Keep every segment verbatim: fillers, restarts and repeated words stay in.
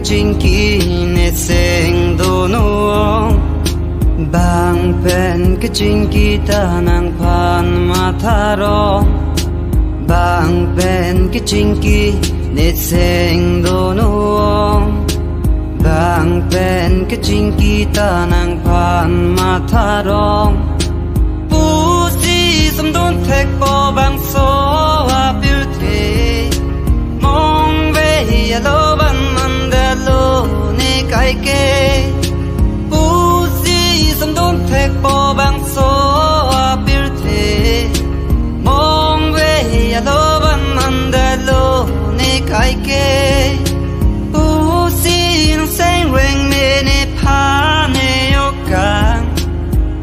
Chingki neseng dono ong, bang pen kechingki ta nangphan matha rong. Bang pen kechingki neseng dono ong, bang pen kechingki ta nangphan matha rong. Pusi sumdun thekpo bangso apirthe, mongve alo ban mandalo ne kaike. Pusi sumdun thekpo bangso apirthe, mongve alo ban mandalo ne kaike. Pusi nang seng reng me nephan ne okang,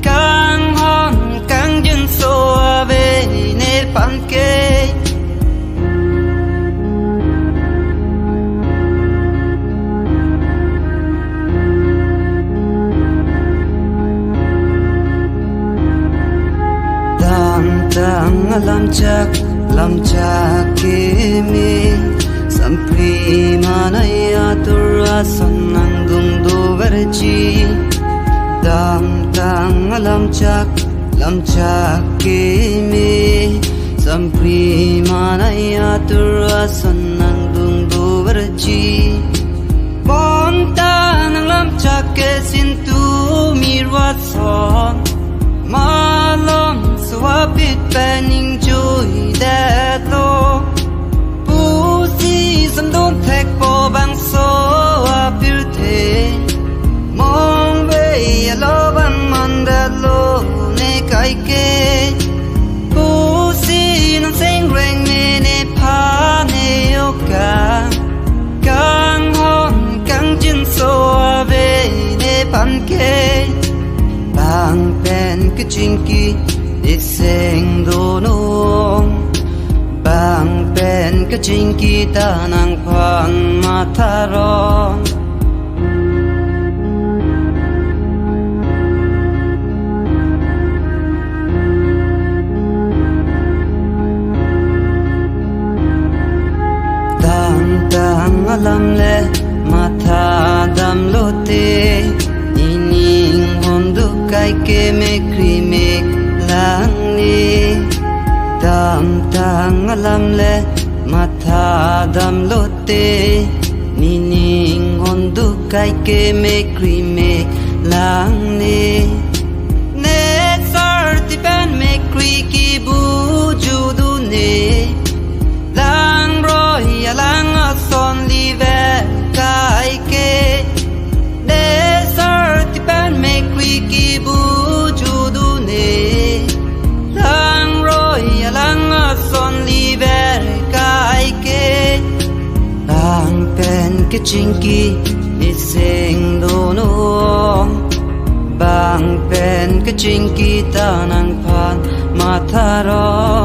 kanghon kangjinso ave nephan ke. Damtang alamchak, lamchak keme, sampri manai atur ason nangdung doverji. Damtang alamchak, lamchak keme, sampri manai atur ason nangdung doverji. Bonta nanglamchak ke sintu mirwa son, malom suapit pen ingjuidetlo. Pusi sumdun thekpo bangso apirthe, mongve alo ban mandalo ne kaike. Pusi nang seng reng me nephan ne okang, kanghon kangjinso ave nephan ke. Bang pen kechingki neseng dono ong, bang pen kechingki ta nangphan matha rong. Damtang alam le matha damlote, nening honduk kaike mekri mek langne. Damtang alam le matha damlote, nening honduk kaike mekri mek langne. Ne sarti pen mekri kibu judune, langroi alang ason liver kaike. Ne sarti pen mekri kibu judune, langroi alang ason liver kaike. Bang pen kechingki neseng dono ong, bang pen kechingki ta nangphan matha rong.